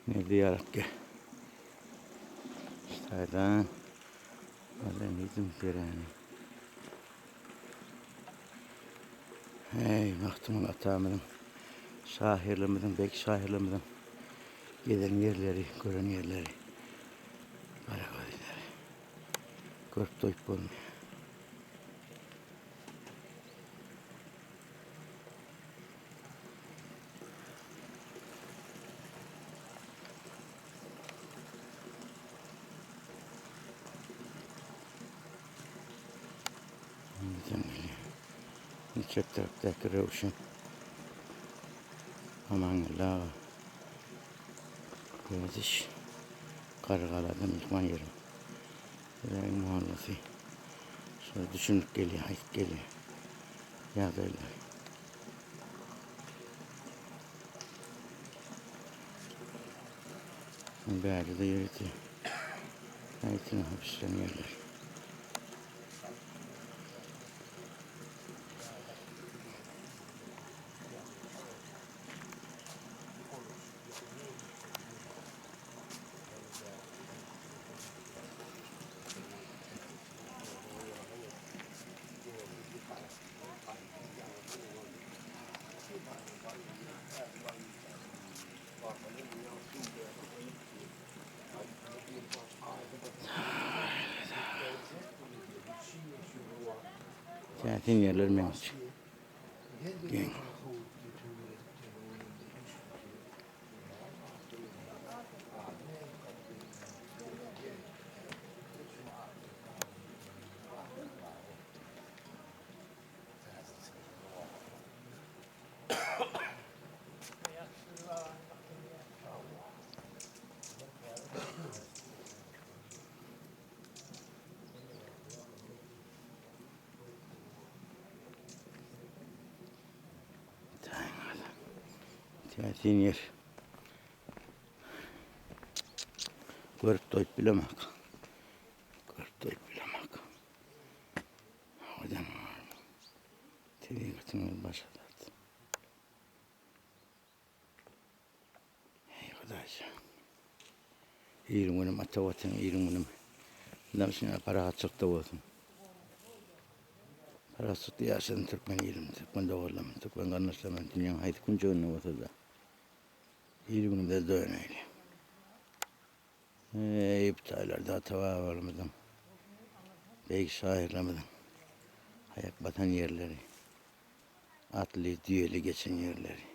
Ne zyýaratgäh. Şu taýdan Alan deräni. Hey, Magtymguly atamyzyň, şahyrlarymyzyň, beýik şahyrlarymyzyň gezen ýerleri, gören ýerleri. Garagözleri. Görüp doýup bolmaýar. Çep tarapdaky Röwşen Amangeldi aga. Göziş Garrygalada myhman ýerim. Biziň mohallasy. Şolar düşünip gelýär, aýdyp gelýär. Ýagdaýlar. Bärde-de ýörite aýtyn bişiren ýerler. Täsin ýerler meň üçin. Geň. Täsin ýer. Görüp doýup bilemok. Görüp doýup bilemok. Owadan. Tebigatyň özi başga zat. Eý Hudaýjan. Iliň günüm ata watan, iliň günüm. Mundan şeýle parahatçylykda bolsun. Parahatçylykda ýaşasyn türkmen ilim, türkmen doganlarym, türkmen garyndaşlarym dünýäň haýsy künjeginde bolsa-da. Il günümize döneýli. Eý, bu taýlarda ata-babalarymyzyň, beýik şahyrlarymyzyň aýak basan ýerleri, atly, düýeli geçen ýerleri.